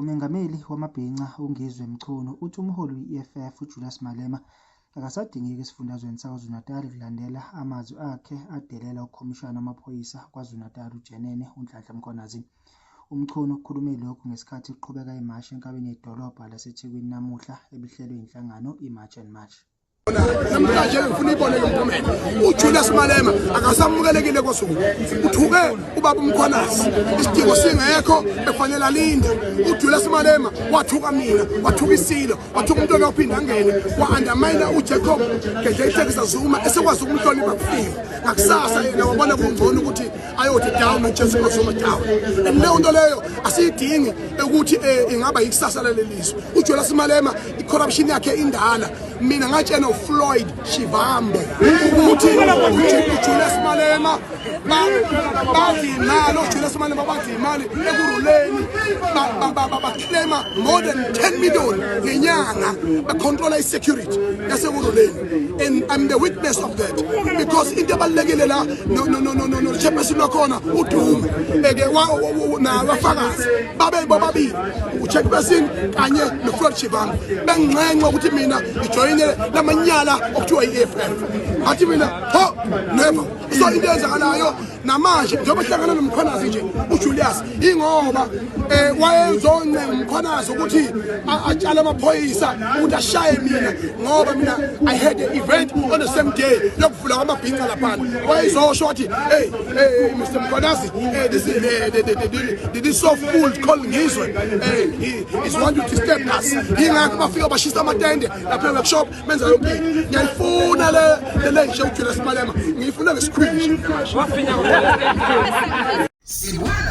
Umengameli wamabhinca uNgizwe Mchunu uthi umholi we-EFF uJulius Malema akasadingeki esifundazweni saKwaZulu-Natal kulandela amazwi akhe adelela uKhomishana wamaphoyisa KwaZulu-Natal uJenene uNhlanhla Mkhwanazi. UMchunu ukhulume lokhu ngesikhathi kuqhubeka imashi enkabeni yedolobha laseThekwini namuhla ebihlelwe inhlangano iMarch and March. Namhlanje ngifuna ibone ke mphumela. UJulius Malema akasamukelekile kwaZulu. Uthuke ubaba uMkhwanazi. Isidingo singekho bekufanele alinde. UJulius Malema wathuka mina, wathuka isilo, wathuka umntwana ophinda angene, wa-undermine uJacob Gedleyihlekisa Zuma esekwazi ukumhlonipha kufika. Ngakusasa yena wabona kungcono ukuthi ayothi down noJesu Zuma down. And leyo nto leyo asiyidingi ukuthi eh, ingaba yikusasa lalelizwe. UJulius Malema i-corruption yakhe indala. Mina ngatshena uFloyd Shivambo ukuthi uJulius Malema badla imali, uJulius Malema badla imali ekuruleni, baclaima more than 10 million ngenyanga, bacontrola i-security yasekuruleni, and I'm the witness of that because into ebalulekile la no no no no no no chairperson wakhona uDume eke nabafakazi babe bobabili uchairperson kanye noFloyd Shivambu benginxenxa ukuthi mina ngijoyine lamanyala okuthiwa i-EFF. Ngathi mina ho, never. So into eyenzakalayo namanje njengoba hlangana noMkhwanazi nje uJulius, ingoba wayezoncenga uMkhwanazi ukuthi atshale amaphoyisa ukuthi ashaye mina, ngoba mina I had an event on the same day yokuvula kwamabhinca laphana. Wayezosho wathi, "Hey, hey, Mr Mkhwanazi, this is the this so fool called Ngizwe, he is want to disturb us." Ingakho bafika bashisa amatende lapha e-workshop, benza yonke into. Ngiyayifuna le nje uJulius Malema, ngiyifuna ngesikhwili. Sibuya.